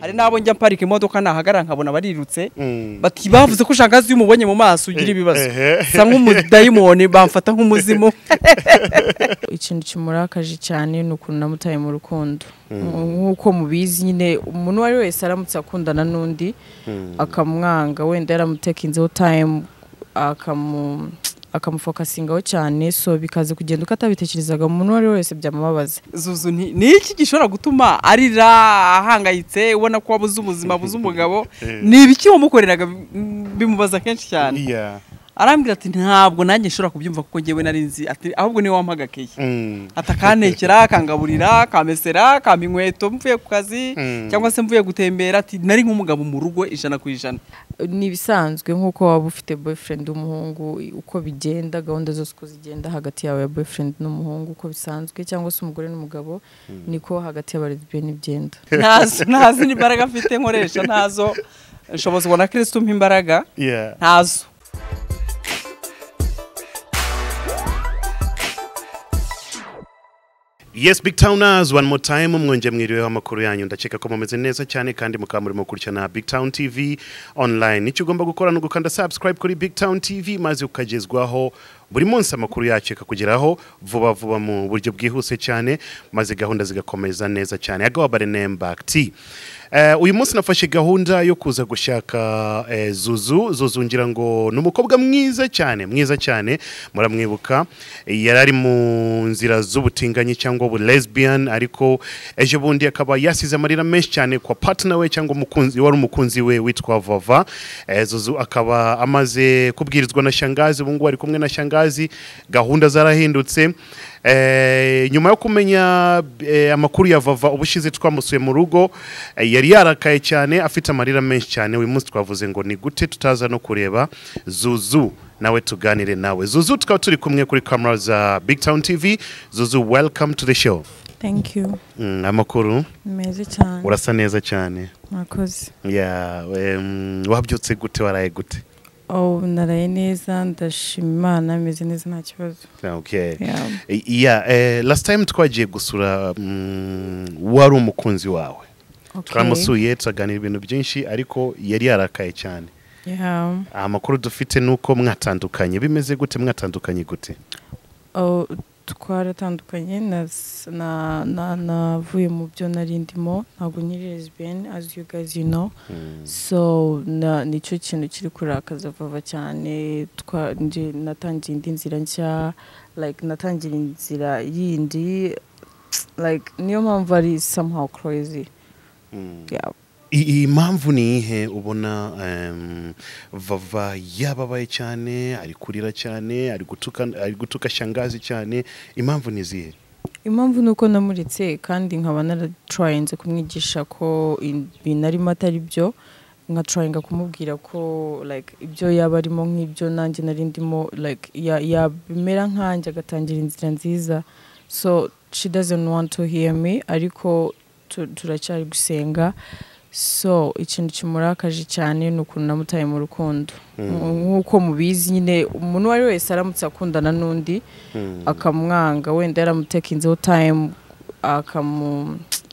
Hari nabo njya mparika imodoka nahagarara nkabona barirutse, bati bavuze ko shangazi iyo umubonye mu maso ugira ibibazo, sa nk'umudayimoni, bamfata nk'umuzimu. Ikintu kimurakaje cyane ni ukuntu namutaye mu rukundo. Nk'uko mubizi nyine, umuntu uwo ari we wese aramutse akundana n'undi akamwanga, wenda yaramutekinzeho time, akamufokasingaho cyane, so bikaza kugenda uko atabitekerezaga, umuntu uwo ari we wese byamubabaza. Zuzu, ni iki gishobora gutuma arira ahangayitse, ubona ko wabuze ubuzima, buze umugabo? Ni ibiki wamukoreraga? Bimubaza kenshi cyane. Arambwira ati ntabwo nanjye nshobora kubyumva kuko njyewe nari nzi, ati ahubwo niwe wampaga keya, atakantekera, akangaburira, akamesera, akampa inkweto mvuye ku kazi cyangwa se mvuye gutembera, ati nari nk'umugabo mu rugo 100%. Ni ibisanzwe nk'uko waba ufite boyfriend w'umuhungu, uko bigenda, gahunda zose uko zigenda hagati yawe ya boyfriend n'umuhungu uko bisanzwe, cyangwa se umugore n'umugabo, niko hagati y'abalesbian bigenda. Ntazo, ntazi n'imbaraga mfite nkoresha, ntazo nshobozwa na Kristo umpa imbaraga, ntazo. Yes, Big Towners, one more time, mwonje mwiriweho, amakuru yanyu? Ndakeka ko mumeze neza cyane kandi mukaba murimo gukurikirana Big Town TV Online. Icyo ugomba gukora ni ugukanda subscribe kuri Big Town TV, maze ukagezwaho buri munsi amakuru yacu, akakugeraho vuba vuba mu buryo bwihuse cyane, maze gahunda zigakomeza neza cyane. I go by the name Back T. Uyu munsi nafashe gahunda yo kuza gushaka Zuzu. Zuzu ngira ngo ni umukobwa mwiza cyane, mwiza cyane, muramwibuka. Yari ari mu nzira z'ubutinganyi cyangwa ubu lesbian, ariko ejo bundi akaba yasize amarira menshi cyane kwa partner we cyangwa umukunzi, wari umukunzi we witwa Vava. Zuzu akaba amaze kubwirizwa na shangazi, ubu ngubu ari kumwe na shangazi, gahunda zarahindutse. Nyuma yo kumenya amakuru ya Vava ubushize twamusuye mu rugo, yari yarakaye cyane, afite amarira menshi cyane. Uyu munsi twavuze ngo ni gute tutaza no kureba Zuzu nawe tuganire nawe. Zuzu tukaba turi kumwe kuri camera za Big Town TV. Zuzu, welcome to the show. Thank you. Amakuru? Meze cyane. Urasa neza cyane. Murakoze. Yeah, wabyutse gute, waraye gute? Oh, naraye neza, ndashima Imana, meze neza, nta kibazo. Okay. Yeah. Yeah, last time twagiye gusura wari umukunzi wawe. Twamusuye tuganira ibintu byinshi, ariko yari yarakaye cyane. Amakuru dufite nuko mwatandukanye, bimeze gute, mwatandukanye gute? Oh, twaratandukanye, navuye mu byo nari ndimo, ntabwo nkiri lesbian as you guys you know. So nicyo kintu kiri kurakaza Vava cyane. Nje natangiye indi nzira nshya, like natangira inzira yindi, like niyo mpamvu ari somehow crazy. Yeah. Iyi mpamvu ni ihe ubona Vava yababaye cyane, ari kurira cyane, ari gutuka shangazi cyane? Impamvu ni izihe? Impamvu ni uko namuretse, kandi nkaba naratrayinze kumwigisha ko ibintu arimo atari byo, nkatrayinga kumubwira ko like ibyo yaba arimo nk'ibyo nanjye nari ndimo, like yabimera nkanjye agatangira inzira nziza. So she doesn't want to hear me, ariko turacyari gusenga. So ikintu kimurakaje cyane ni ukuntu namutaye mu rukundo. Nk'uko mubizi nyine, umuntu uwo ari we wese aramutse akundana n'undi akamwanga, wenda yaramutekinzeho time,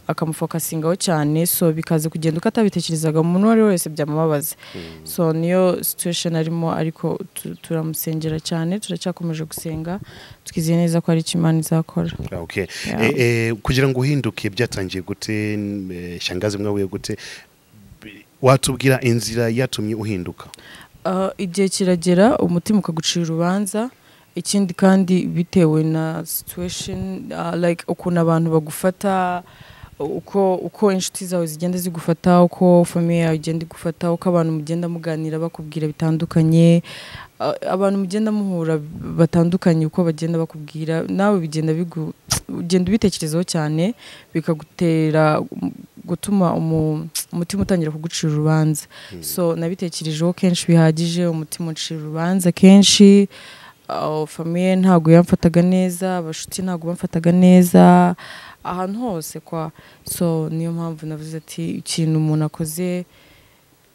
akamufokasingaho cyane, so bikaza kugenda uko atabitekerezaga, umuntu uwo ari we wese byamubabaza. So niyo situation arimo, ariko turamusengera cyane, turacyakomeje gusenga, twizeye neza ko ari icyo Imana izakora. Okay. Yeah. Kugira ngo uhinduke byatangiye gute? Shangazi mwahuye gute? Watubwira inzira yatumye uhinduka? Igihe kiragera umutima ukagucira urubanza. Ikindi kandi bitewe na situation, like ukuntu abantu bagufata, uko inshuti zawe zigenda zigufata, uko famille yawe igenda igufata, uko abantu mugenda muganira bakubwira bitandukanye, abantu mugenda muhura batandukanye uko bagenda bakubwira, nawe bigenda bigu ugenda ubitekerezaho cyane, bikagutera gutuma umutima utangira kugucira urubanza. So nabitekerejeho kenshi bihagije, umutima uncira urubanza kenshi. Famille ntabwo yamfataga neza, abashuti ntabwo bamfataga neza, ahantu hose kwa. So niyo mpamvu navuze ati ikintu umuntu akoze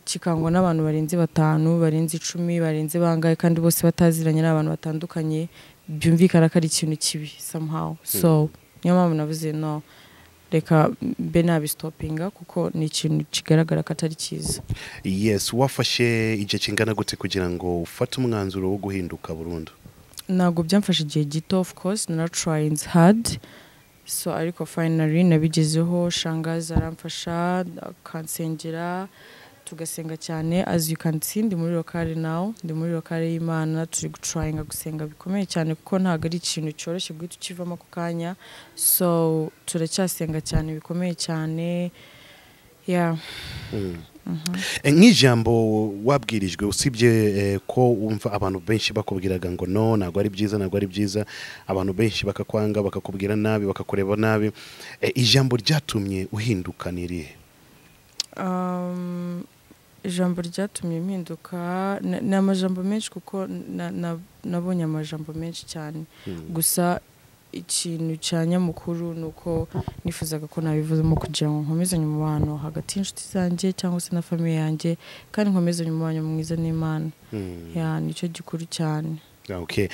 kikangwa n'abantu barenze batanu, barenze 10, barenze bangahe, kandi bose bataziranye, ari abantu batandukanye, byumvikana ko ari ikintu kibi somehow. So niyo mpamvu navuze no, Reka mbe nabistopinga kuko ni ikintu kigaragara ko atari cyiza. Yes, wafashe igihe kingana gute kugira ngo ufate umwanzuro wo guhinduka burundu? Ntabwo byamfashe igihe gito, of course nara trying hard, so ariko finally nabigezeho. Shangazi aramfasha, akansengera, tugasenga cyane. As you can see, ndi muri locale now, ndi muri locale y'Imana, turi gutryinga gusenga bikomeye cyane kuko ntabwo ari ikintu cyoroshye guhita ukivamo ako kanya, so turacyasenga cyane bikomeye cyane, yeah. Nk'ijambo wabwirijwe, usibye ko wumva abantu benshi bakubwiraga ngo no, ntabwo ari byiza, ntabwo ari byiza, abantu benshi bakakwanga, bakakubwira nabi, bakakureba nabi, ijambo ryatumye uhinduka ni irihe? Ijambo ryatumye mpinduka ni amajambo menshi kuko nabonye amajambo menshi cyane. Gusa ikintu cya nyamukuru ni uko nifuzaga ko nabivuzemo kugira ngo nkomezanye umubano hagati y'inshuti zanjye cyangwa se na famille yanjye, kandi nkomezanye umubano mwiza n'Imana. Yeah, nicyo gikuru cyane. Okay.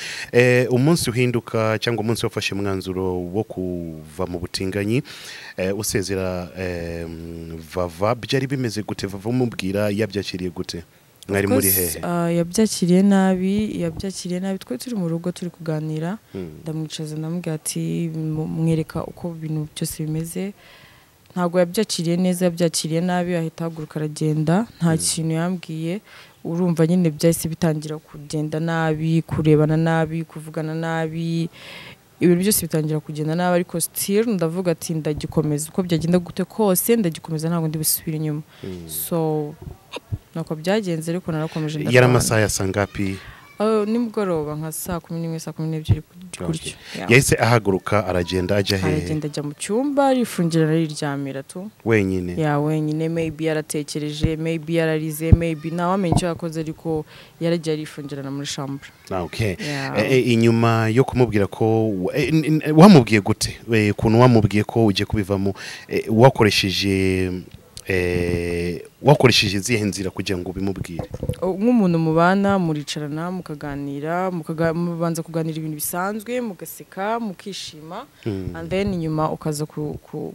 Umunsi uhinduka cyangwa umunsi wafashe umwanzuro wo kuva mu butinganyi, usezera Vava, byari bimeze gute? Vava umubwira, yabyakiriye gute? Mwari muri hehe? Yabyakiriye nabi, yabyakiriye nabi. Twe turi mu rugo turi kuganira, ndamwicaza, ndamubwira ati mwereka uko ibintu byose bimeze. Ntabwo yabyakiriye neza, yabyakiriye nabi, ahita ahaguruka aragenda, nta kintu yambwiye. Urumva nyine byahise bitangira kugenda nabi, kurebana nabi, kuvugana nabi, ibintu byose bitangira kugenda nabi, ariko still ndavuga ati ndagikomeza, uko byagenda gute kose ndagikomeza, ntabwo ndi busubire inyuma. So nuko byagenze, ariko narakomeje Yari ndarwana. amasaha ya sangapi? Nimugoroba nka saa 11, saa 12 gutyo. Yeah. Yahise ahaguruka aragenda, ajya hehe? Aragenda ajya mu cyumba, arifungira, ariryamira tu. Wenyine? Yeah, wenyine. Maybe yaratekereje, maybe yararize, maybe ntawamenya icyo yakoze, ariko yaragiye arifungirana muri chambre. Okay. Yeah. Inyuma yo kumubwira ko wamubwiye gute? Ukuntu wamubwiye ko ugiye kubivamo, wakoresheje izihe nzira kugira ngo ubimubwire? Nk'umuntu mubana, muricarana mukaganira, mubanza kuganira ibintu bisanzwe, mugaseka, mukishima, and then nyuma ukaza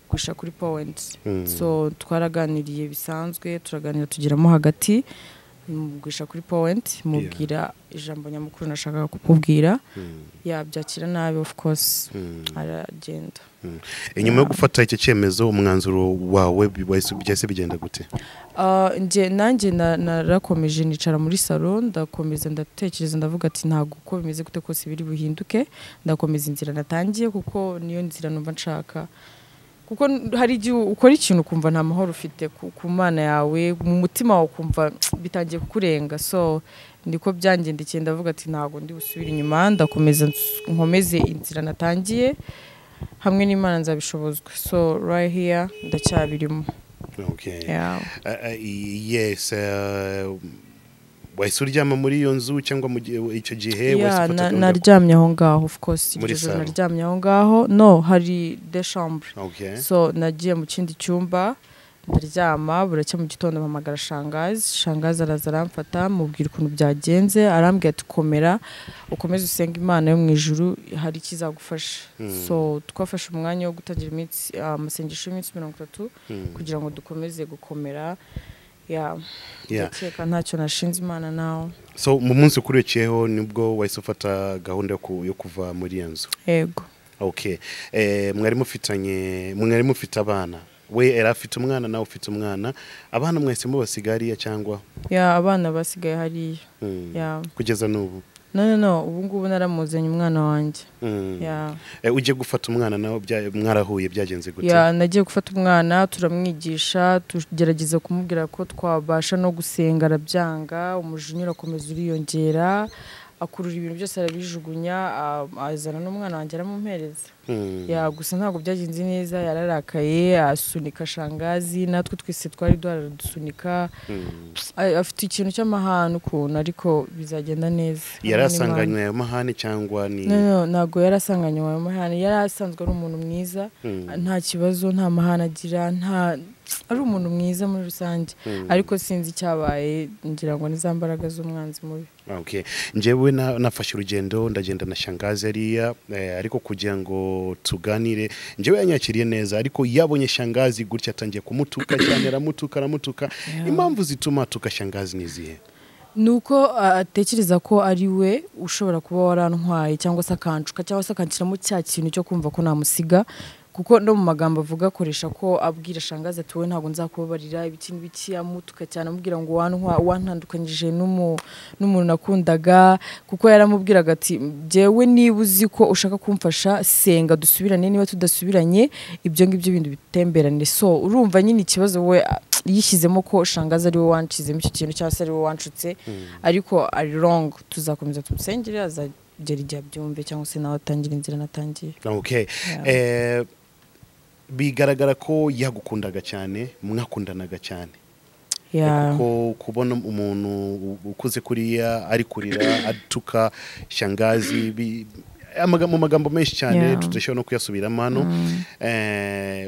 gusha kuri point. So twaraganiriye bisanzwe, turaganira, tugeramo hagati mugwisha kuri point, mubwira ijambo nyamukuru nashakaga kukubwira. Yabyakira nabi, of course, aragenda. Inyuma yo gufata icyo cyemezo, umwanzuro wawe byahise bigenda gute? Nje nanjye narakomeje nicara muri salon, ndakomeza ndatekereza, ndavuga ati ntabwo uko bimeze gute kose biri buhinduke, ndakomeza inzira natangiye kuko niyo nzira numva nshaka, kuko hari igihe ukora ikintu ukumva nta mahoro ufite ku Mana yawe, mu mutima wawe ukumva bitangiye kukurenga. So niko byangendekeye, ndavuga ati ntabwo ndi busubire inyuma, ndakomeza nkomeze inzira natangiye, hamwe n'Imana nzabishobozwa. So right here ndacyabirimo. Yeah. Yes, wahise uryama muri iyo nzu cyangwa mu icyo gihe wahise Yeah, ufata gahunda naryamye aho ngaho, of course. Muri Iryo joro salon? naryamye aho ngaho. No, hari de chambre. So nagiye mu kindi cyumba ndaryama, buracya mu gitondo mpamagara shangazi. Shangazi araza aramfata, mubwira ukuntu byagenze, arambwira ati komera, ukomeze usenge Imana yo mu ijuru, hari ikizagufasha. So twafashe umwanya wo gutangira iminsi, amasengesho y'iminsi 30 kugira ngo dukomeze gukomera, yeah. Ndakeka ntacyo nashinze Imana nawe. So mu munsi ukurikiyeho nibwo wahise ufata gahunda yo kuva muri iyo nzu? Yego. Okay. Mwari mufitanye, mwari mufite abana, we yari afite umwana, nawe ufite umwana, abana mwese mubasiga hariya cyangwa? Yeah, abana basigaye hariya. Yeah. Kugeza n'ubu? No, ubu ngubu naramuzanye umwana wanjye. Yeah. Ujye gufata umwana nawe mwarahuye, byagenze gute? Yeah, nagiye gufata umwana, turamwigisha, tugerageza kumubwira ko twabasha no gusenga, arabyanga, umujinya urakomeza uriyongera, akurura ibintu byose arabijugunya, azana n'umwana wanjye aramumpereza. Yeah, gusa ntabwo byagenze neza, yararakaye, asunika shangazi, natwe twese twari duhara dusunika. Afite ikintu cy'amahane ukuntu, ariko bizagenda neza. Yari Hamwe n'Imana. asanganywe ayo mahane cyangwa ni? No, ntabwo yari asanganywe ayo mahane, yari asanzwe ari umuntu mwiza, nta kibazo, nta mahane agira, nta ari umuntu mwiza muri rusange, ariko sinzi icyabaye, ngira ngo ni za mbaraga z'umwanzi mubi. Okay. Njyewe nafashe urugendo ndagenda na shangazi ariya, ariko kugira ngo tuganire, njyewe yanyakiriye neza, ariko yabonye shangazi gutya atangiye kumutuka cyane, aramutuka aramutuka. Impamvu zituma atuka shangazi ni izihe? Nuko atekereza ko ari we ushobora kuba warantwaye, cyangwa se akancuka, cyangwa se akanshyiramo cya kintu cyo kumva ko namusiga, kuko no mu magambo avuga akoresha ko abwira shangazi ati wowe ntabwo nzakubabarira ibiki n'ibiki, amutuka cyane amubwira ngo wantandukanyije n'umuntu nakundaga, kuko yaramubwiraga ati jyewe niba uzi ko ushaka kumfasha senga dusubirane, niba tudasubiranye ibyo ngibyo bindi bitemberane. So urumva nyine ikibazo we yishyizemo ko shangazi ari we wanshizemo icyo kintu, cyangwa se ari we wanshutse, ariko ari wrong. Tuzakomeza tumusengere azagera igihe abyumve, cyangwa se nawe atangira inzira natangiye. Okay. Bigaragara ko yagukundaga cyane, mwakundanaga cyane. Kuko kubona umuntu ukuze kuriya ari kurira atuka shangazi mu magambo menshi cyane tudashobora no kuyasubiramo hano,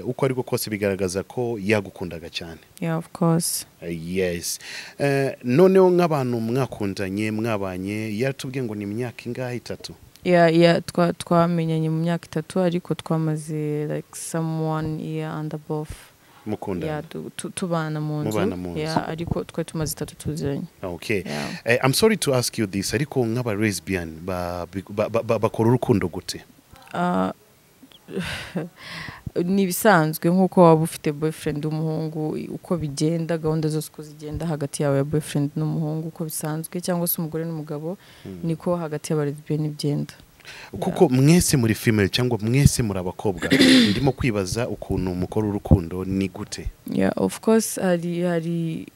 uko ariko kose bigaragaza ko yagukundaga cyane. Yeah, of course. Yes. Noneho nk'abantu mwakundanye mwabanye, yaratubwiye ngo ni imyaka ingahe? 3? Yeah, twamenyanye mu myaka 3, ariko twamaze like some 1 year and above mukundana. Yeah, tubana mu nzu. Yeah, ariko twari tumaze 3 tuziranye. Okay. I'm sorry to ask you this, ariko nk'aba lesbian bakora urukundo gute? Ni ibisanzwe nk'uko waba ufite boyfriend w'umuhungu, uko bigenda, gahunda zose uko zigenda hagati yawe ya boyfriend n'umuhungu uko bisanzwe, cyangwa se umugore n'umugabo, niko hagati y'aba lesbian bigenda. Kuko mwese muri female cyangwa mwese muri abakobwa, ndimo kwibaza ukuntu mukora urukundo ni gute? Yeah, of course hari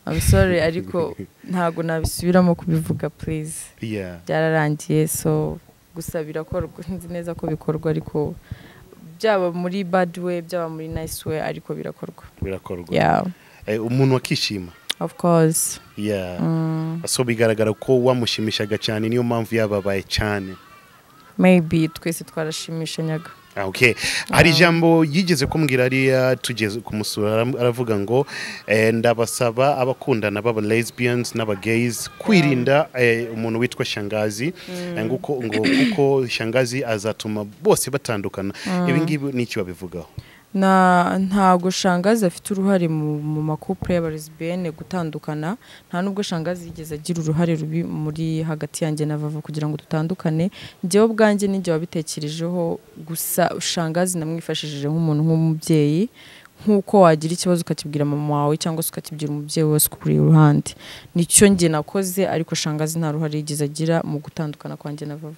I'm sorry ariko ntago nabisubiramo kubivuga please. Yeah. Byararangiye, so gusa birakorwa, nzi neza ko bikorwa, ariko byaba muri bad way, byaba muri nice way, ariko birakorwa. Birakorwa. Yeah. Umuntu akishima. Of course. Yeah. So bigaragara ko wamushimishaga cyane, niyo mpamvu yababaye cyane. Maybe twese twarashimishanyaga. Okay. Hari ijambo yigeze kumbwira ariya tugeze kumusura, aravuga ngo ndabasaba abakundana baba lesbians n'aba gays kwirinda umuntu witwa shangazi, ngo kuko shangazi azatuma bose batandukana. Ibi ngibi niki babivugaho? Ntago shangazi afite uruhare mu makouple y'aba lesbienne gutandukana, nta nubwo shangazi yigeze agira uruhare rubi muri hagati yanjye na Vava kugira ngo dutandukane. Njyewe ubwanjye ninjye wabitekerejeho, gusa shangazi namwifashishije nk'umuntu nk'umubyeyi, nk'uko wagira ikibazo ukakibwira mama wawe cyangwa se ukakibwira umubyeyi wese ukuri iruhande. Nicyo njye nakoze, ariko shangazi nta ruhare yigeze agira mu gutandukana kwanjye na Vava.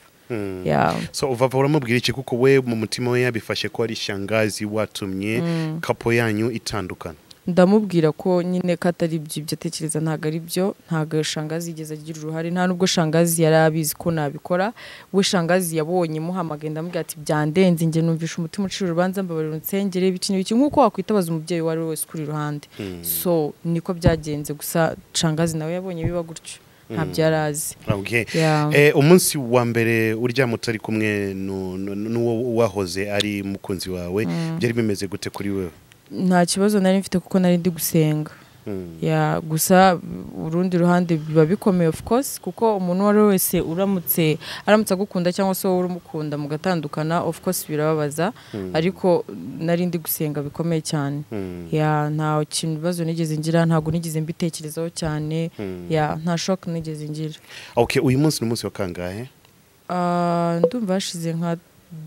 Yeah. So Vava uramubwira iki, kuko we mu mutima we yabifashe ko ari shangazi watumye couple yanyu itandukana? Ndamubwira ko nyine katari ibyo atekereza, ntago ari byo, ntago shangazi yigeze agira uruhare, nta nubwo shangazi yari abizi ko nabikora. We shangazi yabonye muhamagaye, ndamubwira ati byandenze, njye numvisha umutima ucira urubanza, mbabarira unsengere ibiki n'ibiki, nkuko wakwitabaza umubyeyi wari wese kuri iruhande. So niko byagenze, gusa shangazi nawe yabonye biba gutyo, ntabyo yarazi. Okay. Umunsi wa mbere uryama utari kumwe n'uwo wahoze ari mukunzi wawe, byari bimeze gute kuri wewe? Nta kibazo nari mfite kuko nari ndi gusenga. Yeah, gusa urundi ruhande biba bikomeye of course, kuko umuntu wari wese uramutse aramutse agukunda cyangwa se wowe urumukunda mugatandukana, of course birababaza, ariko nari ndi gusenga bikomeye cyane. Yeah, nta kintu bibazo nigeze ngira, ntago nigeze mbitekerezaho cyane. Yeah, nta shock nigeze ngira. Okay, uyu munsi ni umunsi wa kangahe? Ndumva hashize nka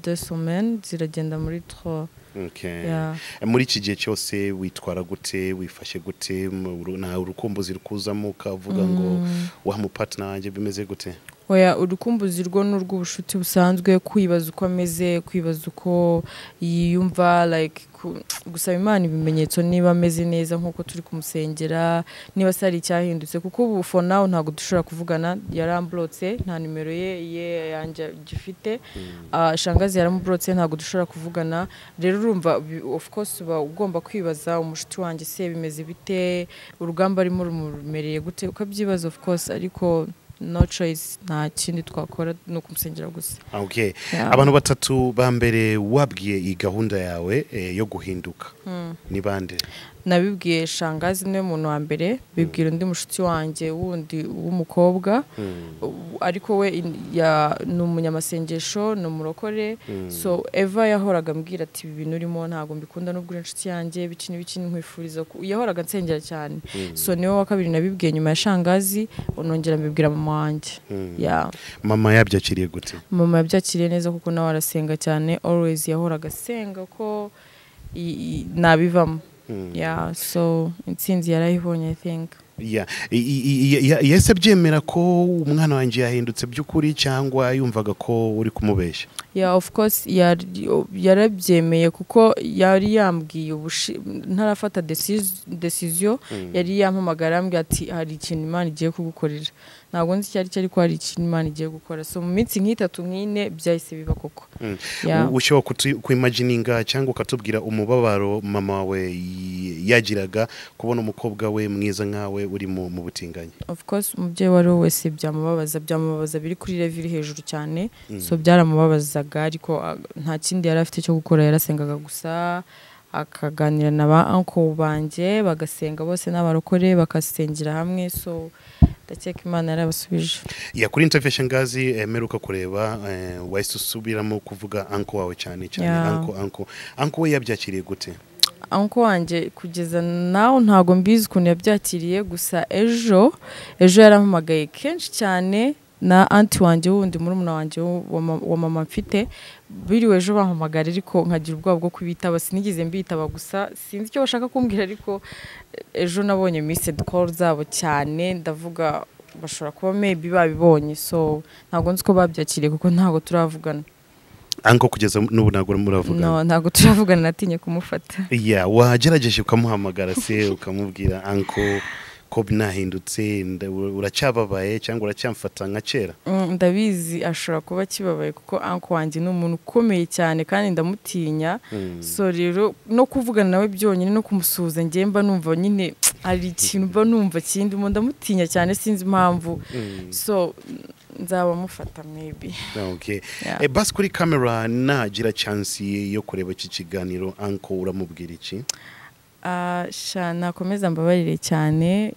2 semaines, ziragenda muri 3. Okay. Yeah. Muri iki gihe cyose witwara gute, wifashe gute, nta urukumbuzi rukuzamo ukavuga ngo wa mu partner wanjye bimeze gute? Oya, urukumbuzi rwo n'urw'ubushuti busanzwe, kwibaza uko ameze, kwibaza uko yiyumva, like gusaba Imana ibimenyetso niba ameze neza nkuko turi kumusengera, niba se hari icyahindutse, kuko ubu for now ntago dushobora kuvugana, yaramblotse, nta nimero ye yanjye gifite. Shangazi yaramublotse, ntago dushobora kuvugana. Rero urumva of course uba ugomba kwibaza umushuti wanjye se bimeze bite, urugamba arimo rumumereye gute, ukabyibaza of course, ariko No choice, nta kindi twakora, ni ukumusengera gusa. Okay. Yeah. Abantu batatu ba mbere wabwiye iyi gahunda yawe yo guhinduka ni bande? Nabibwiye shangazi, niwe muntu wa mbere. Bibwira undi mushuti wanjye wundi w'umukobwa, ariko we ni umunyamasengesho, ni umurokore. So Eva yahoraga ambwira ati: "Ibi bintu urimo ntabwo mbikunda, nubwo uri inshuti yanjye, biki n'ibiki, nkwifuriza yahoraga ansengera cyane. So niwe wa kabiri nabibwiye nyuma ya shangazi. Unongera mbibwira mama wanjye. Yeah. Mama yabyakiriye gute? Mama yabyakiriye neza, kuko nawe arasenga cyane. Always yahoraga asenga ko nabivamo. Yeah, so intsinzi yarayibonye, I think. Yeah. Yahise abyemera ko umwana wanjye yahindutse by'ukuri, cyangwa yumvaga ko uri kumubeshya? Yeah, of course yarabyemeye, kuko yari yambwiye ntarafata decision, yari yampamagara arambwira ati: "Hari ikintu Imana igiye kugukorera. Ntabwo nzi icyo ari cyo, ariko hari ikintu Imana igiye gukora." So mu minsi nk'itatu, nk'ine, byahise biba koko. Yeah. Ushobora kwimagininga cyangwa ukatubwira umubabaro mama wawe yagiraga kubona umukobwa we mwiza nkawe uri mu butinganyi? Of course, umubyeyi uwo ari we wese byamubabaza, byamubabaza biri kuri level iri hejuru cyane. So byaramubabazaga, ariko nta kindi yari afite cyo gukora. Yarasengaga gusa, akaganira na ba uncle banjye, bagasenga bose n'abarokore, bakasengera hamwe. So ndakeka Imana yarabasubije. Yeah, kuri interview ya shangazi mperuka kureba, wahise usubiramo kuvuga uncle wawe cyane cyane. Yeah. Uncle we yabyakiriye gute? Uncle wanjye kugeza nawe ntabwo mbizi ukuntu yabyakiriye. Gusa ejo yarampamagaye kenshi cyane, na aunty wanjye wundi, murumuna wanjye wa mama mfite. Biriwe ejo bampamagara, ariko nkagira ubwoba bwo kubitaba. Sinigeze mbitaba gusa sinzi icyo bashaka kumbwira, ariko ejo nabonye missed call zabo cyane, ndavuga bashobora kuba maybe babibonye. So ntabwo nzi ko babyakiriye, kuko ntabwo turavugana. Uncle kugeza n'ubu ntabwo muravugana? No, ntabwo turavugana, natinye kumufata. Yeah, wagerageje ukamuhamagara se, ukamubwira: "Uncle, ko nahindutse, uracyababaye cyangwa uracyamfata nka kera?" Ndabizi ashobora kuba akibabaye, kuko uncle wanjye ni umuntu ukomeye cyane kandi ndamutinya. So rero no kuvugana nawe byonyine, no kumusuhuza, njye mba numva nyine hari ikintu mba numva kindimo. Ndamutinya cyane, sinzi impamvu. So nzaba mufata maybe. Okay. Yeah. Basi kuri camera, nagira chance yo kureba iki kiganiro, uncle uramubwira iki? Ah, sha nakomeza mbabarire cyane.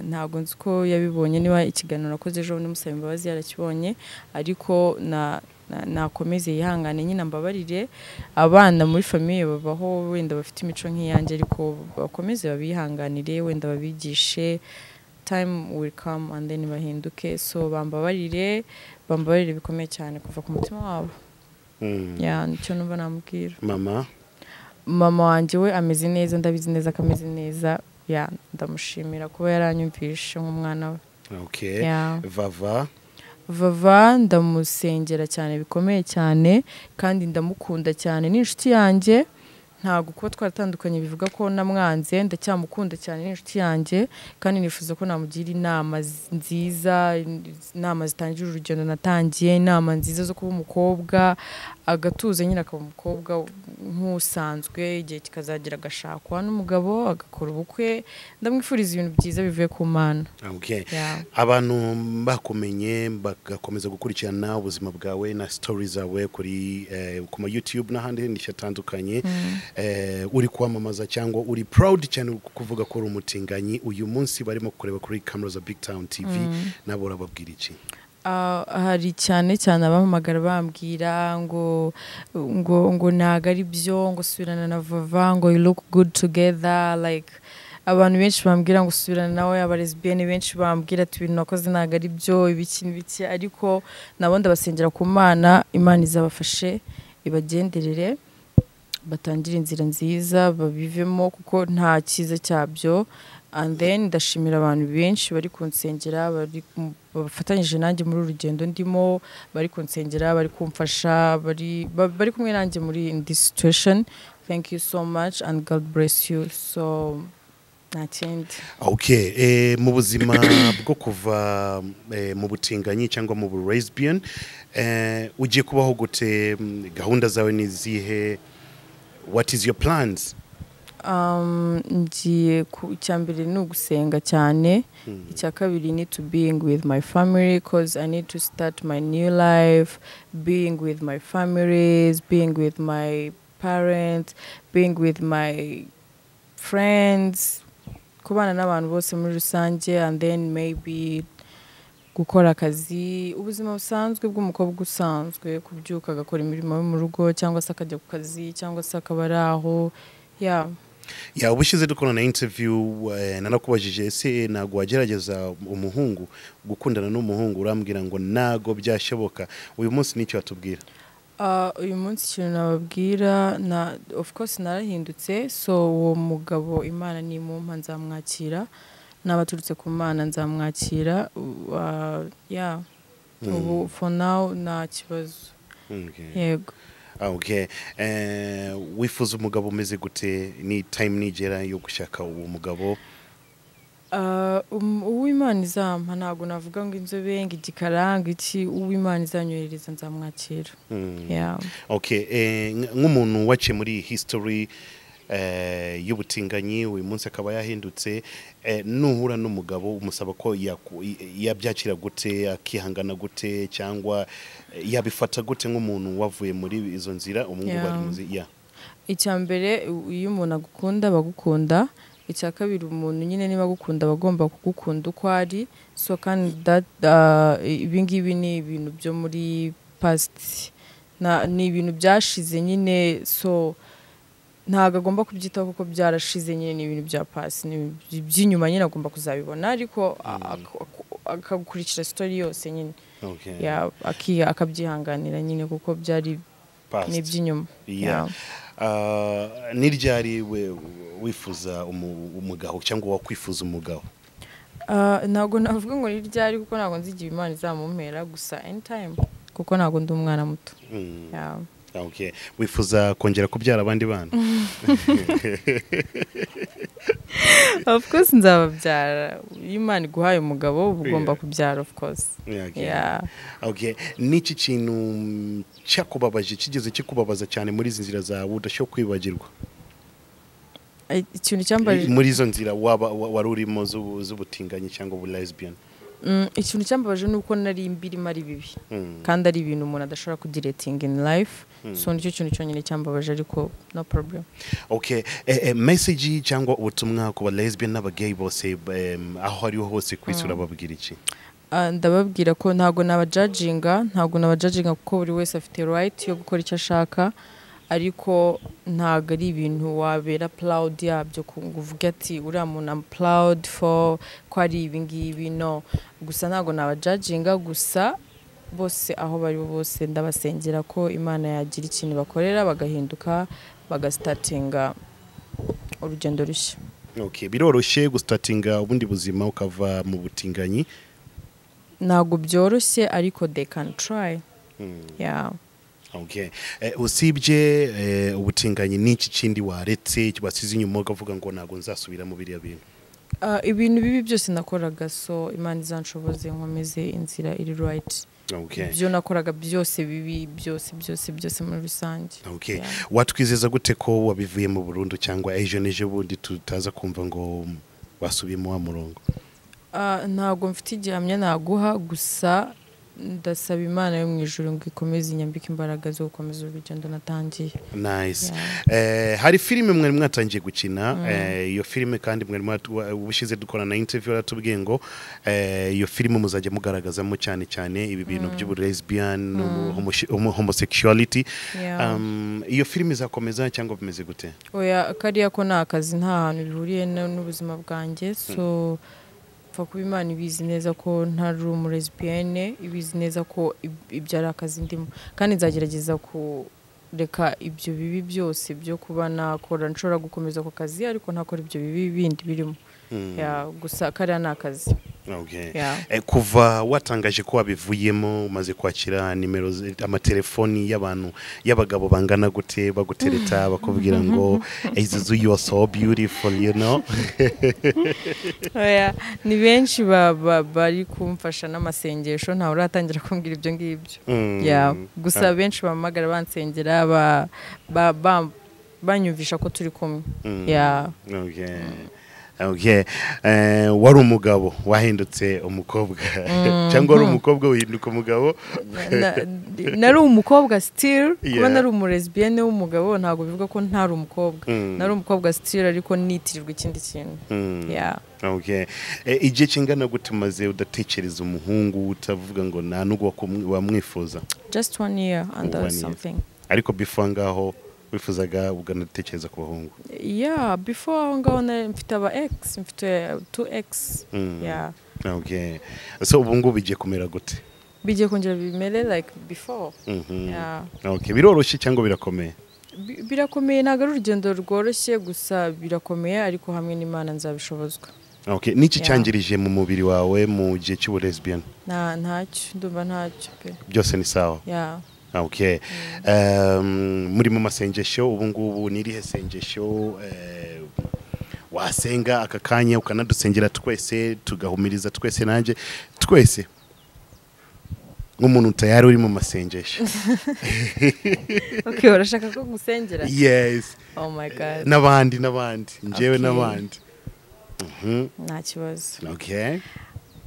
Ntabwo nzi ko yabibonye, niba ikiganiro nakoze ejo bundi musaba imbabazi yarakibonye, ariko nakomeze yihangane nyine, mbabarire. Abana muri famille babaho wenda bafite imico nk'iyanjye, ariko bakomeze babihanganire, wenda babigishe. Time will come and then bahinduke. So bambabarire, bambabarire bikomeye cyane kuva ku mutima wabo. Yeah, nicyo numva namubwira. Mama? Mama wanjye we ameze neza, ndabizi neza ko ameze neza. Yeah, ndamushimira kuba yaranyumvishe nk'umwana we. Yeah. Vava? Vava ndamusengera cyane bikomeye cyane, kandi ndamukunda cyane, ni inshuti yanjye. Ntabwo kuba twaratandukanye bivuga ko namwanze. Ndacyamukunda cyane, ni inshuti yanjye, kandi nifuza ko namugira inama nziza, inama zitangira urugendo natangiye, inama nziza zo kuba umukobwa, agatuza nyine, akaba umukobwa nk'usanzwe, igihe kikazagera agashakwa n'umugabo, agakora ubukwe. Ndamwifuriza ibintu byiza bivuye ku Mana. Yeah. Abantu bakumenye, bagakomeza gukurikirana ubuzima bwawe na stories zawe kuri ku ma YouTube n'ahandi henshi hatandukanye, uri kwamamaza cyangwa uri proud cyane kuvuga ko uri umutinganyi, uyu munsi barimo kureba kuri camera za Big Town TV, nabo urababwira iki? Ah, hari cyane cyane abampamagara bambwira ngo ntago ari byo, ngo subirana na Vava, ngo you look good together. Like, abantu benshi bambwira ngo subirana nawe, aba lesbienne benshi bambwira ati ibintu nakoze ntago ari byo, ibiki n'ibiki, ariko nabo ndabasengera ku Mana, Imana izabafashe, ibagenderere, batangire inzira nziza, babivemo, kuko nta cyiza cyabyo. And then ndashimira abantu benshi bari kunsengera, bari bafatanyije nanjye muri uru rugendo ndimo, bari kunsengera, bari kumfasha, bari kumwe nanjye muri in this situation. Thank you so much and God bless you. So nta kindi. Okay, mu buzima bwo kuva mu butinganyi cyangwa mu bu lesbian, ugiye kubaho gute? Gahunda zawe ni izihe? What is your plans? Ngiye ku icyambere ni ugusenga cyane. Icya kabiri ni to being with my family, cause I need to start my new life being with my families, being with my parents, being with my friends, kubana n'abantu bose muri rusange, and then maybe gukora akazi, ubuzima busanzwe bw'umukobwa usanzwe, kubyuka agakora imirimo yo mu rugo, cyangwa se akajya ku kazi, cyangwa se akaba ari aho, yeah. Ya, ubushize dukora na interview, narakubajije: ese ntabwo wagerageza umuhungu, gukundana n'umuhungu? Urambwira ngo ntago byashoboka. Uyu munsi nicyo watubwira? Uyu munsi ikintu nababwira, na of course narahindutse, so uwo mugabo Imana nimumpa nzamwakira, n'abaturutse ku Mana nzamwakira. Yeah, ubu for now nta kibazo. Yego. Okay. Wifuza umugabo umeze gute ni time nigera yo gushaka uwo mugabo? Uw'Imana izampa, ntabwo navuga ngo inzobe, ngo igikara, ngo iki. Uw'Imana izanyohereza nzamwakira. Yeah. Okay, nk'umuntu waciye muri history y'ubutinganyi, uyu munsi akaba yahindutse, nuhura n'umugabo umusaba ko yabyakira gute, akihangana gute, cyangwa yabifata gute nk'umuntu wavuye muri izo nzira ubu ngubu ari muzi, yeah? Icya mbere, iyo umuntu agukunda bagukunda. Icya kabiri, umuntu nyine niba agukunda aba agomba kugukunda uko ari. So kandi that, ibi ngibi ni ibintu byo muri past, ni ibintu byashize nyine, so ntabwo agomba kubyitaho kuko byarashize nyine, ni ibintu bya past, ni ibintu by'inyuma nyine, agomba kuzabibona, ariko akagukurikira story yose nyine. Yeah, akabyihanganira nyine kuko byari Past. ni iby'inyuma. Yeah. Ni ryari we wifuza umugabo cyangwa wakwifuza umugabo? Ntabwo navuga ngo ni ryari kuko ntabwo nzi igihe Imana izamumpera, gusa anytime kuko ntabwo ndi umwana muto. Yeah. Okay. Wifuza kongera kubyara abandi bana? Of course nzababyara. Iyo Imana iguhaye umugabo uba ugomba kubyara, of course. Yeah, okay. Yeah. Okay. Niki kintu cyakubabaje, kigeze kikubabaza cyane muri izi nzira zawe udashobora kwibagirwa? Ikintu cyambabaje Muri izo nzira waba wari urimo z'ubutinganyi cyangwa ubu lesbian. Ikintu cyambabaje ni uko nari mbirimo ari bibi kandi ari ibintu umuntu adashobora kudiletinga in life, so nicyo kintu cyonyine cyambabaje, ariko no problem. Okay. Message cyangwa ubutumwa ku ba lesbian n'aba gay bose, aho ariho hose ku isi, urababwira iki? Ndababwira ko ntabwo nabajudginga kuko buri wese afite right yo gukora icyo ashaka, ariko ntabwo ari ibintu wabera proud yabyo ngo uvuge ati uriya muntu am proud for ko ari ibi ngibi. No, gusa ntabwo nabajudginga, gusa bose aho bari bose ndabasengera ko Imana yagira ikintu bakorera bagahinduka, bagastartinga urugendo rushya. Okay. Biroroshye gustartinga ubundi buzima ukava mu butinganyi? Ntabwo byoroshye, ariko they can try. Yeah. Okay. Usibye ubutinganyi, n'iki kindi waretse, wasize inyuma ukavuga ngo ntabwo nzasubira mu biriya bintu? Ibintu bibi byose nakoraga, so Imana izanshoboze nkomeze inzira iri right. Ibyo nakoraga byose bibi, byose byose byose muri rusange. Okay. Yeah. Watwizeza gute ko wabivuyemo burundu, cyangwa ejo n'ejo bundi tutaza kumva ngo wasubiyemo wa murongo? Ntabwo mfite igihamya naguha, gusa ndasaba Imana yo mu ijuru ngo ikomeze inyambike imbaraga zo gukomeza urugendo natangiye. Nice. Yeah. Hari filime mwari mwatangiye gukina, iyo filime kandi mwari ubushize dukora na interview aratubwiye ngo iyo filime muzajya mugaragazamo cyane cyane ibi bintu by'ubu lesbian, homosexuality. Yeah. Iyo filime izakomeza cyangwa bimeze gute? Oya, kariya ko ni akazi, nta hantu bihuriye n'ubuzima bwanjye, so pfa kuba Imana ibizi neza ko ntari umulesbienne, ibizi neza ko ibyo ari akazi ndimo, kandi nzagerageza kureka ibyo bibi byose byo kuba nakora. Nshobora gukomeza ako kazi ariko ntakora ibyo bibi bindi birimo. Yeah, gusa kariya ni akazi. Yeah. Kuva watangaje ko wabivuyemo, umaze kwakira nimero amatelefoni y'abantu, y'abagabo bangana gute bagutereta, bakubwira ngo "Zuzu, you are so beautiful"? Oya, ni benshi bari kumfasha n'amasengesho, ntawe uratangira kumbwira ibyo ngibyo. Yeah, gusa benshi bampamagara bansengera. banyumvisha ko turi kumwe. Yeah. Okay. Wari umugabo wahindutse umukobwa cyangwa wari umukobwa uhinduka umugabo? Nari umukobwa still. Kuba nari umulesbienne w'umugabo ntabwo bivuga ko ntari umukobwa. Nari umukobwa still ariko nitirirwa ikindi kintu. Yeah. Okay. Igihe kingana gute umaze udatekereza umuhungu, utavuga ngo nta nubwo wamwifuza? Just 1 year and something. Ariko before ngaho wifuzaga uganatekereza ku bahungu? Yeah, before aho ngaho mfite aba ex, mfite 2 ex. Yeah. Okay. So ubu ngubu bigiye kumera gute? Bigiye kongera bimere like before. Yeah. Okay, biroroshye cyangwa birakomeye? Birakomeye, ntabwo ari urugendo rworoshye, gusa birakomeye ariko hamwe n'Imana nzabishobozwa. Okay, niki cyangirije mu mubiri wawe mu gihe cy'ubu-lesbian? Ntacyo, ndumva ntacyo pe. Byose ni sawa? Yeah. Okay. Muri mu masengesho ubu ngubu ni irihe sengesho wasenga aka kanya ukanadusengera twese tugahumiriza twese nanjye twese nk'umuntu tayari uri mu masengesho? Okay, urashaka ko ngusengera? Yes. Oh my God. N'abandi njyewe n'abandi. Nta kibazo. Okay.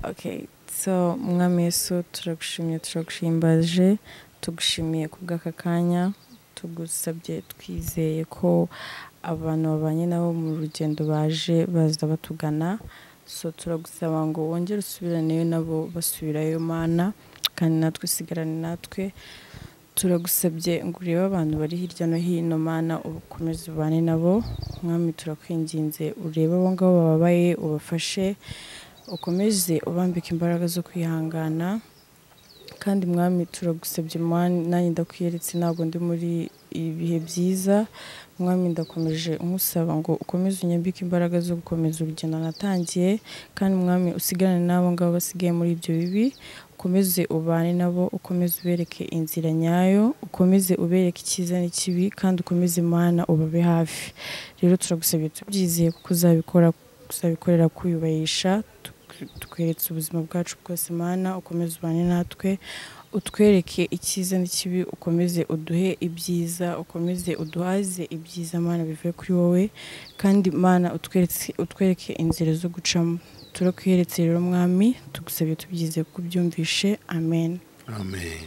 Okay. So Mwami Yesu, turagushimye, turagushimbaje, tugushimiye kubw'aka kanya, tugusabye twizeye ko abantu babanye nabo mu rugendo baje baza batugana. So turagusaba ngo wongere usubiraneyo nabo basubirayo Mana, kandi natwe usigarane natwe. Turagusabye ngo urebe abantu bari hirya no hino Mana, ukomeze ubane nabo. Mwami turakwinginze urebe abo ngabo bababaye, ubafashe, ukomeze ubambike imbaraga zo kwihangana. Kandi Mwami turagusabye Mana, nanjye ndakwiyeretse ntabwo ndi muri ibihe byiza. Mwami ndakomeje nkusaba ngo ukomeze unyambike imbaraga zo gukomeza urugendo natangiye, kandi Mwami usigarane n'abo ngabo basigaye muri ibyo bibi, ukomeze ubane nabo, ukomeze ubereke inzira nyayo, ukomeze ubereke icyiza n'ikibi, kandi ukomeze Mana ubabe hafi. Rero turagusabye tubyizeye kuko uzabikora, uzabikorera kwiyubahisha. Tukweretse ubuzima bwacu bwose Mana, ukomeze ubane natwe, utwereke icyiza n'ikibi, ukomeze uduhe ibyiza, ukomeze uduhaze ibyiza Mana bivuye kuri wowe, kandi Mana utwereke inzira zo gucamo. Turakwiyeretse rero Mwami, tugusabye tubyize kubyumvishe. Amen. Amen.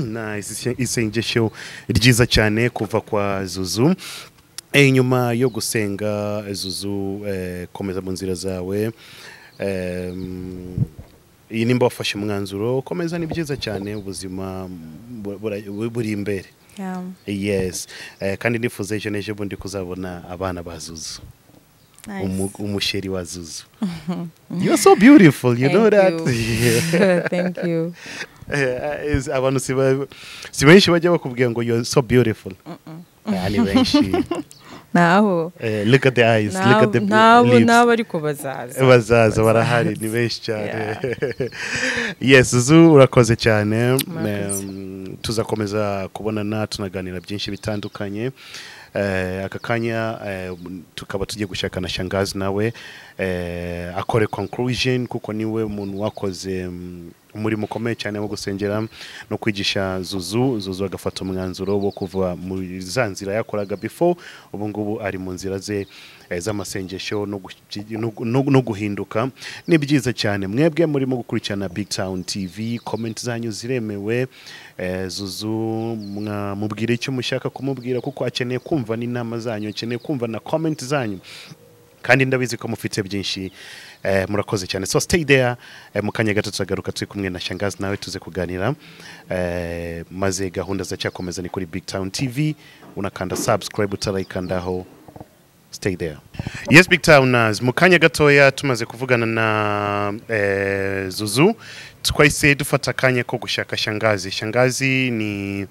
Nice. Isengesho ryiza cyane kuva kwa Zuzu. Nyuma yo gusenga Zuzu, komeza mu nzira zawe. Iyi nimba wafashe umwanzuro komeza, ni byiza cyane, ubuzima buri imbere. Yes. Kandi nifuza ejo n'ejo bundi kuzabona abana ba Zuzu. Nice. Umusheri wa Zuzu. You're so beautiful, you know that. Yeah. Thank you. Abantu si benshi bajya bakubwira ngo you're so beautiful. Ni benshi. Naho. Look at the eyes, look at the lips. Nabo ariko bazaza. Bazaza barahari ni benshi cyane. Yes, Zuzu urakoze cyane. Tuzakomeza kubonana tunaganira byinshi bitandukanye. Aka kanya tukaba tugiye gushaka na Shangazi nawe akore conclusion, kuko niwe muntu wakoze umurimo ukomeye cyane wo gusengera no kwigisha Zuzu. Zuzu agafata umwanzuro wo kuva mu za nzira yakoraga before, ubu ngubu ari mu nzira ze z'amasengesho no guhinduka. Ni byiza cyane mwebwe murimo gukurikirana Big Town TV, comment zanyu ziremewe. Zuzu mubwire icyo mushaka kumubwira, kuko akeneye kumva n'inama zanyu, akeneye kumva na comment zanyu, kandi ndabizi ko mufite byinshi. Murakoze cyane. So stay there. Mu kanya gato tuzagaruka turi kumwe na Shangazi nawe tuze kuganira, maze gahunda zacyakomeza. Ni kuri Big Town TV, unakanda subscribe utarayikandaho. Stay there. Yes, Big Towners, mu kanya gatoya tumaze kuvugana na Zuzu, twahise dufata akanya ko gushaka Shangazi. Shangazi ni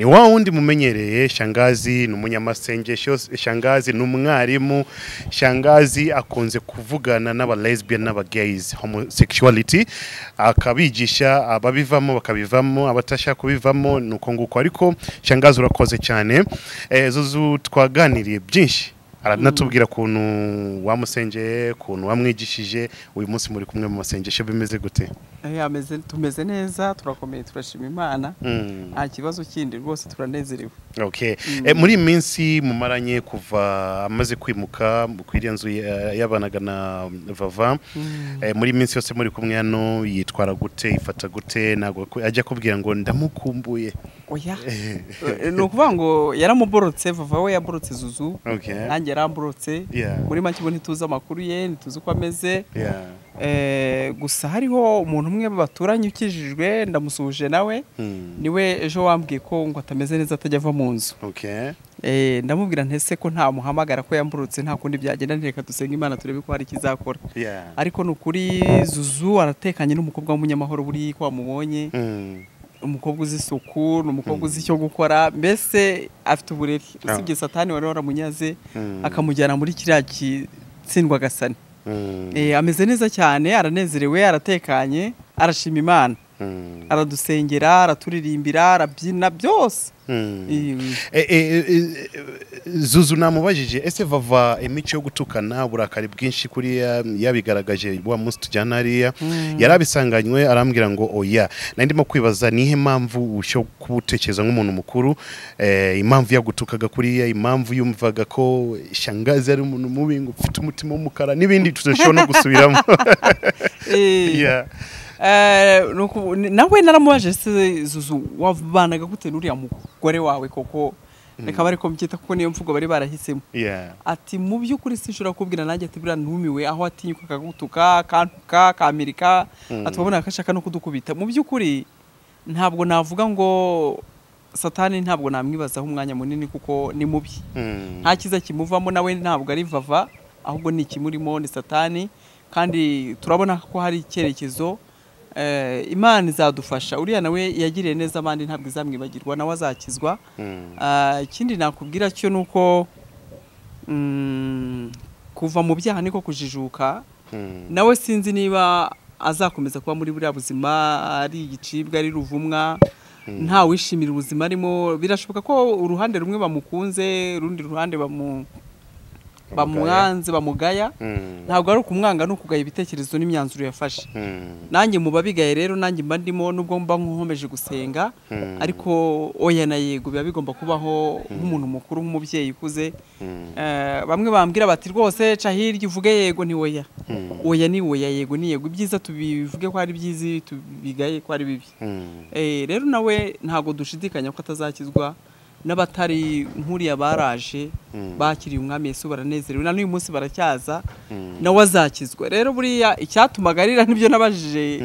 wa wundi mumenyereye. Shangazi ni umunyamasengesho, Shangazi ni umwarimu, Shangazi akunze kuvugana n'aba lesbian n'aba gays, homosexuality, akabigisha ababivamo bakabivamo, abatashaka kubivamo nuko nguko. Ariko Shangazi urakoze cyane. Zuzu twaganiriye byinshi, Aranatubwira kuntu wamusengeye, kuntu wamwigishije. Uyu munsi muri kumwe mu masengesho, bimeze gute? Ameze, tumeze neza, turakomeye, turashima Imana. Nta kibazo kindi rwose, turanezerewe. Okay. Muri iyi minsi mumaranye kuva amaze kwimuka ku iriya nzu yabanaga na Vava, muri iyi minsi yose muri kumwe hano, yitwara gute, ifata gute? Ntabwo ajya kubwira ngo ndamukumbuye? Oya. Ni ukuvuga ngo yaramuborotse. Vava we yaborotse Zuzu, nanjye yaramborotse. Muri make ubu ntituzi amakuru ye, ntituzi uko ameze. Gusa hariho umuntu umwe baturanye ukijijwe, ndamusuhuje nawe, niwe ejo wambwiye ko ngo atameze neza, atajya ava mu nzu. Ndamubwira ntese ko ntamuhamagara, ko yamburutse, nta kundi byagenda, reka dusenge Imana turebe ko hari ikizakora. Ariko ni ukuri Zuzu aratekanye, n'umukobwa w'umunyamahoro, buri ko wamubonye, umukobwa uzi isuku, ni umukobwa uzi icyo gukora, mbese afite uburere, usibye Satani wari waramunyaze akamujyana muri kiriya gitsindwa gasani. Ameze neza cyane, aranezerewe, aratekanye, arashima Imana, aradusengera, araturirimbira, arabyina, byose. Zuzu namubajije, ese Vava imico yo gutukana, uburakari bwinshi kuriya yabigaragaje wa munsi tujyana hariya, yarabisanganywe? Arambwira ngo oya. Nari ndimo kwibaza nihe mpamvu ushobora kubutekereza nk'umuntu mukuru, impamvu yagutukaga kuriya, impamvu yumvaga ko shangazi ari umuntu mubi, ngo ufite umutima w'umukara n'ibindi tudashobora no gusubiramo. Nawe naramubaje, se Zuzu wabanaga gute n'uriya mugore wawe koko? Reka bari ko mbyita, kuko niyo mvugo bari barahisemo. Ati mu by'ukuri sinshobora kubwira nanjye, ati buriya ntumiwe aho atinyuka akagutuka, akantuka, akamirika, ati wabona ko ashaka no kudukubita. Mu by'ukuri ntabwo navuga ngo Satani, ntabwo namwibazaho umwanya munini kuko ni mubi, nta cyiza kimuvamo. Nawe ntabwo ari Vava, ahubwo ni ikimurimo, ni Satani. Kandi turabona ko hari icyerekezo, Imana izadufasha. Uriya nawe yagiriye neza abandi, ntabwo izamwibagirwa, nawe azakizwa. Ikindi nakubwira cyo ni uko kuva mu byaha niko kujijuka. Nawe sinzi niba azakomeza kuba muri buriya buzima, ari igicibwa, ari ruvumwa, nta wishimira ubuzima arimo. Birashoboka ko uruhande rumwe bamukunze, urundi ruhande bamwanze, bamugaya. Ntabwo ari ukumwanga, ni ukugaya ibitekerezo n'imyanzuro yafashe. Nanjye mu babigaye rero, nanjye mba ndimo, nubwo mba nkomeje gusenga, ariko oya na yego biba bigomba kubaho nk'umuntu mukuru, nk'umubyeyi ukuze. Bamwe bambwira bati rwose ca hirya uvuge yego, ni oya. Oya ni oya, yego ni yego. Ibyiza tubivuge ko ari byiza, ibi tubigaye ko ari bibi. Rero nawe ntabwo dushidikanya ko atazakizwa, n'abatari nk'uriya baraje, bakiriye Umwami Yesu, baranezerewe, na n'uyu munsi baracyaza, nawe azakizwa. Rero buriya icyatumaga arira, nibyo nabajije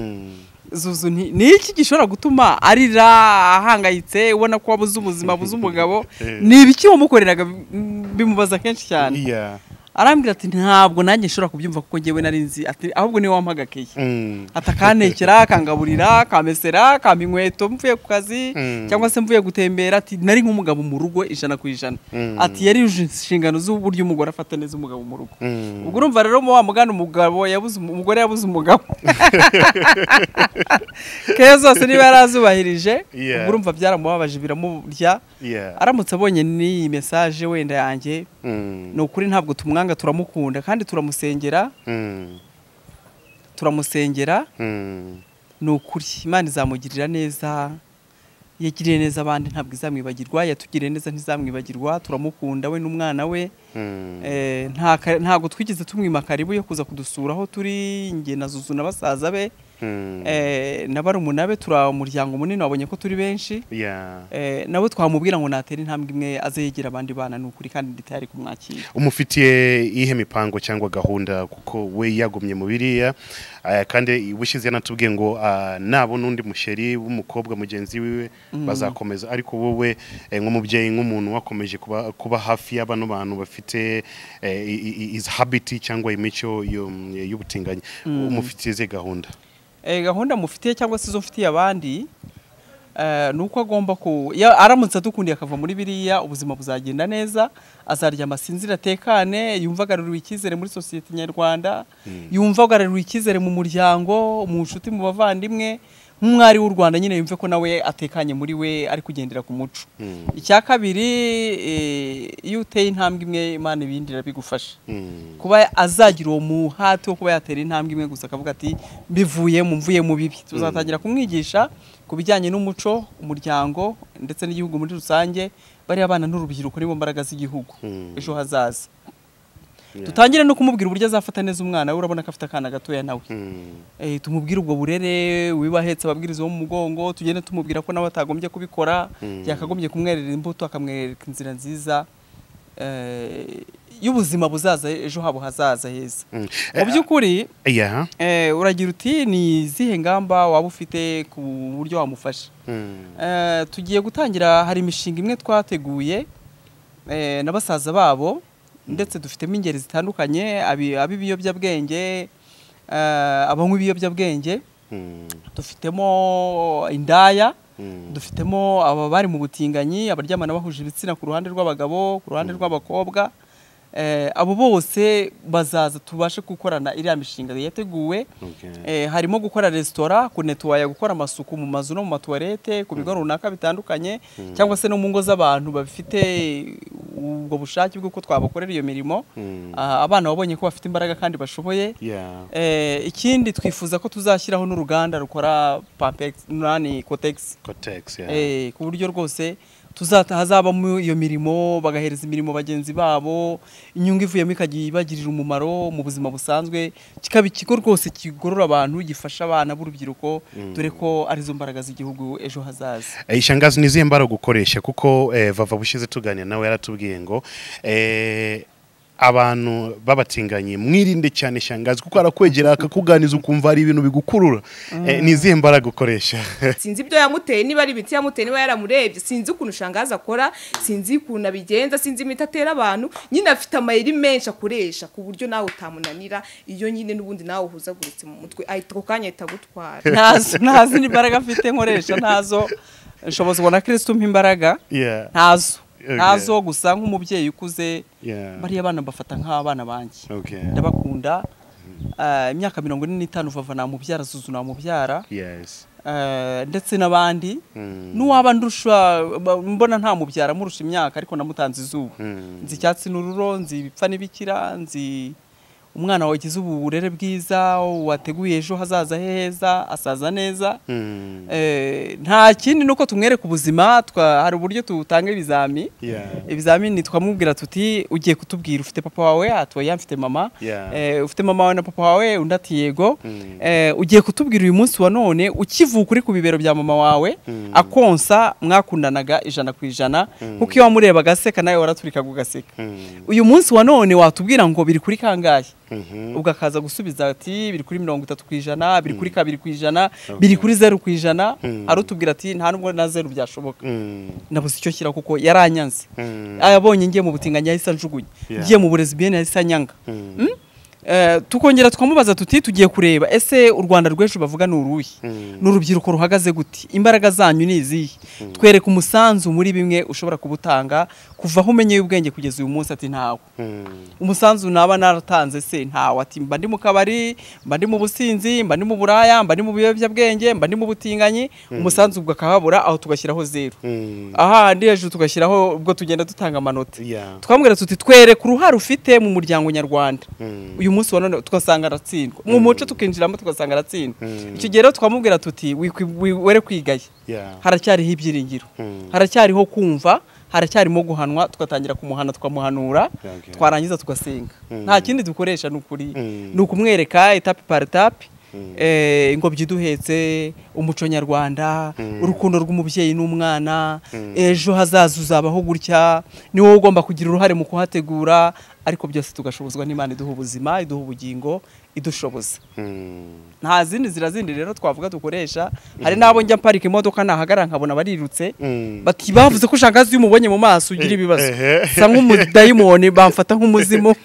Zuzu, nti ni iki gishobora gutuma arira, ahangayitse, ubona ko wabuze ubuzima, buze umugabo, ni ibiki wamukoreraga? Bimubaza kenshi cyane. Arambwira ati ntabwo nanjye nshobora kubyumva, kuko njyewe nari nzi, ati ahubwo niwe wampaga keya, ati akantekera, akangaburira, akamesera, akampa inkweto mvuye ku kazi cyangwa se mvuye gutembera, ati nari nk'umugabo mu rugo 100%. Ati yari yujuje inshingano z'uburyo umugore afata neza umugabo mu rugo. Ubwo urumva rero mu wa mugani, umugabo yabuze umugore, yabuze umugabo, keya zose niba yarazubahirije, ubwo urumva byaramubabaje, biramurya. Aramutse abonye n'iyi message wenda yanjye, ni ukuri ntabwo tumwanga, turamukunda kandi turamusengera, turamusengera. Ni ukuri Imana izamugirira neza. Yagiriye neza abandi, ntabwo izamwibagirwa. Yatugiriye neza, ntizamwibagirwa. Turamukunda we n'umwana we. Ntabwo twigeze tumwima karibu yo kuza kudusura aho turi, njye na Zuzu na basaza be na barumuna be. Turi umuryango munini, wabonye ko turi benshi. Nawe twamubwira ngo natera intambwe imwe aze yegera abandi bana, ni ukuri kandi ndi tayari kumwakira. Umufitiye iyihe mipango cyangwa gahunda? Kuko we yagumye mu biriya, kandi ubushize yanatubwiye ngo nabona undi musheri w'umukobwa mugenzi wiwe bazakomeza. Ariko wowe, nk'umubyeyi, nk'umuntu wakomeje kuba hafi y'abano bantu bafite izi habit cyangwa imico y'ubutinganyi, umufitiye izihe gahunda? Gahunda mufitiye cyangwa se izo mfitiye abandi, ni uko agomba ku aramutse adukundiye akava muri biriya, ubuzima buzagenda neza, azaryama asinzire atekane, yumva agaruriwe icyizere muri sosiyete nyarwanda, yumva agaruriwe icyizere mu muryango, mu nshuti, mu bavandimwe. Nk'umwari w'u Rwanda nyine yumve ko nawe atekanye muri we, ari kugendera ku muco. Icya kabiri, iyo uteye intambwe imwe, Imana ibindi irabigufasha. Kuba azagira uwo muhati wo kuba yatera intambwe imwe gusa, akavuga ati mbivuye mu, mvuye mu bibi. Tuzatangira kumwigisha ku bijyanye n'umuco, umuryango ndetse n'igihugu muri rusange. Bariya abana n'urubyiruko nibo mbaraga z'igihugu ejo hazaza. Tutangire no kumubwira uburyo azafata neza umwana we. Urabona ko afite akana gatoya nawe. Tumubwire ubwo burere, wiba ahetse ababwiriza bo mu mugongo, tugende tumubwira ko nawe atagombye kubikora, yakagombye kumwerera imbuto, akamwereka inzira nziza y'ubuzima buzaza, ejo habo hazaza heza. Mu by'ukuri, uragira uti ni izihe ngamba waba ufite ku buryo wamufasha? Tugiye gutangira, hari imishinga imwe twateguye na basaza babo, ndetse dufitemo ingeri zitandukanye: ab'ibiyobyabwenge, abanywa ibiyobyabwenge, dufitemo indaya, dufitemo aba bari mu butinganyi, abaryamana bahuje ibitsina ku ruhande rw'abagabo, ku ruhande rw'abakobwa. Abo bose bazaza tubashe gukorana iriya mishinga yateguwe. Harimo gukora resitora, kunettoya, gukora amasuku mu mazu no mu matuwarete, ku bigo runaka bitandukanye, cyangwa se no mu ngo z'abantu bafite ubwo bushake bw'uko twabakorera iyo mirimo. Abana babonye ko bafite imbaraga kandi bashoboye. Ikindi twifuza ko tuzashyiraho n'uruganda rukora Pampex nani Cotex. Cotex, yeah. Ku buryo rwose tuzata hazabamo iyo mirimo, bagahereza imirimo bagenzi babo, inyungu ivuyemo ikajya ibagirira umumaro mu buzima busanzwe, kikaba ikigo rwose kigorora abantu, gifasha abana b'urubyiruko, dore ko arizo mbaraga z'igihugu ejo hazaza. Shangazi, ni izihe mbaraga ukoresha? Kuko Vava bushize tuganira nawe yaratubwiye ngo abantu babatinganyi mwirinde cyane shangazi, kuko arakwegera akakuganiza ukumva ari ibintu bigukurura. Ni izihe mbaraga ukoresha? Sinzi ibyo yamuteye, niba ari ibiti yamuteye, niba yaramurebye, sinzi ukuntu shangazi akora, sinzi ukuntu abigenza, sinzi imiti atera abantu. Nyine afite amayeri menshi akoresha ku buryo nawe utamunanira. Iyo nyine n'ubundi nawe uhuzaguritse mu mutwe, ahita ako kanya ahita agutwara. Ntazo, ntazi n'imbaraga mfite nkoresha, ntazo. Nshobozwa na Kristo umpa imbaraga. Ntazo. Ntazo, gusa nk'umubyeyi ukuze, bariya bana mbafata nk'abana banjye. Ndabakunda. Imyaka 45, Vava namubyara, Zuzu namubyara, ndetse n'abandi. N'uwaba ndusha, mbona ntamubyara, murusha imyaka, ariko namutanze izuba. Nzi icyatsi n'ururo, nzi ibipfa n'ibikira, nzi umwana wagize uburere bwiza, wateguye ejo hazaza he heza, asaza neza. Nta kindi, nuko tumwereka ubuzima. Hari uburyo tutanga ibizami. Ibizamini twamubwira tuti ugiye kutubwira, ufite papa wawe? Ati oya, mfite mama. Ufite mama wawe na papa wawe? Undi ati yego. Ugiye kutubwira uyu munsi wa none, ukivuka uri ku bibero bya mama wawe, akonsa, mwakundanaga 100%, kuko iyo wamurebaga aseka nawe waraturikaga ugaseka. Uyu munsi wa none watubwira ngo biri kuri kangahe? Ubwo akaza gusubiza ati biri kuri 30%, biri kuri 2%, biri kuri 0%. Arutubwira ati nta nubwo na zeru byashoboka, nabuze icyo shyira kuko yaranyanze, abonye ngiye mu butinganyi yahise anjugunya, ngiye mu burezi bwene yahise anyanga. Tukongera tukamubaza tuti tugiye kureba, ese u Rwanda rw'ejo bavuga ni uruhe? Ni urubyiruko ruhagaze gute? Imbaraga zanyu ni izihe? Twereka umusanzu muri bimwe ushobora kubutanga kuva aho umenyeye ubwenge kugeza uyu munsi. Ati ntawe. Umusanzu naba naratanze se? Ntawe. Ati mba ndi mu kabari, mba ndi mu businzi, mba ndi mu buraya, mba ndi mu biyobyabwenge, mba ndi mu butinganyi. Umusanzu ubwo akahabura, aho tugashyiraho zeru, ahandi hejuru tugashyiraho. Ubwo tugenda dutanga amanota. Twamubwira tuti twereke uruhare ufite mu muryango nyarwanda uyu munsi wa none, tugasanga aratsindwa. Mu muco tukinjiramo, tugasanga aratsindwa. Icyo gihe rero twamubwira tuti were kwigaya, haracyariho ibyiringiro, haracyariho kumva, haracyarimo guhanwa. Tugatangira kumuhana, tukamuhanura, twarangiza tugasenga. Nta kindi dukoresha, ni ukuri, ni ukumwereka étape par étape, ingobyi iduhetse, umuco nyarwanda, urukundo rw'umubyeyi n'umwana. Ejo hazaza uzabaho gutya, ni wowe ugomba kugira uruhare mu kuhategura, ariko byose tugashobozwa n'Imana iduha ubuzima, iduha ubugingo, idushoboza. Nta zindi nzira zindi rero twavuga dukoresha. Hari n'abo njya mparika imodoka, nahagarara nkabona barirutse, bati bavuze ko shangazi iyo umubonye mu maso ugira ibibazo. Sa nk'umudayimoni, bamfata nk'umuzimu.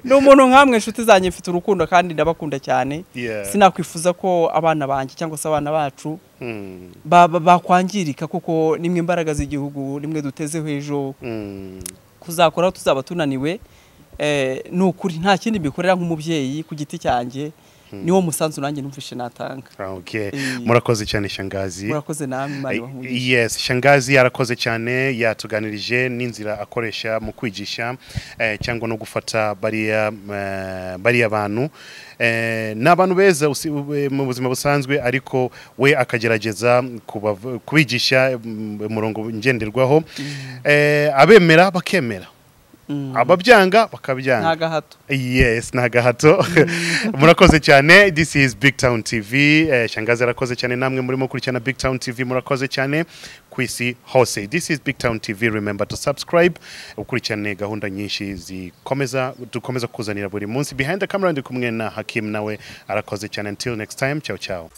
Ni umuntu nkamwe, inshuti zanjye, mfite urukundo kandi ndabakunda cyane. Sinakwifuza ko abana banjye cyangwa se abana bacu bakwangirika, kuko nimwe imbaraga z'igihugu, nimwe dutezeho ejo kuzakora tuzaba tunaniwe. Ni ukuri nta kindi mbikorera nk'umubyeyi ku giti cyanjye. Niwo musanzu nanjye numvishe natanga. Okay. Murakoze cyane, shangazi. Murakoze namwe, Imana ibahe umugisha. Yes, shangazi yarakoze cyane, yatuganirije n'inzira akoresha mu kwigisha cyangwa no gufata bariya bantu. Ni abantu beza mu buzima busanzwe, ariko we akagerageza kubigisha umurongo ngenderwaho. Abemera bakemera, ababyanga bakabyanga. Nta gahato. Yes, nta gahato. Murakoze cyane. This is Big Town TV. Shangazi arakoze cyane, namwe murimo gukurikirana Big Town TV murakoze cyane ku isi hose. This is Big Town TV. Remember to subscribe, ukurikirane gahunda nyinshi zikomeza dukomeza kuzanira buri munsi. Behind the camera ndi kumwe na Hakim, nawe arakoze cyane. Until next time, ciao ciao.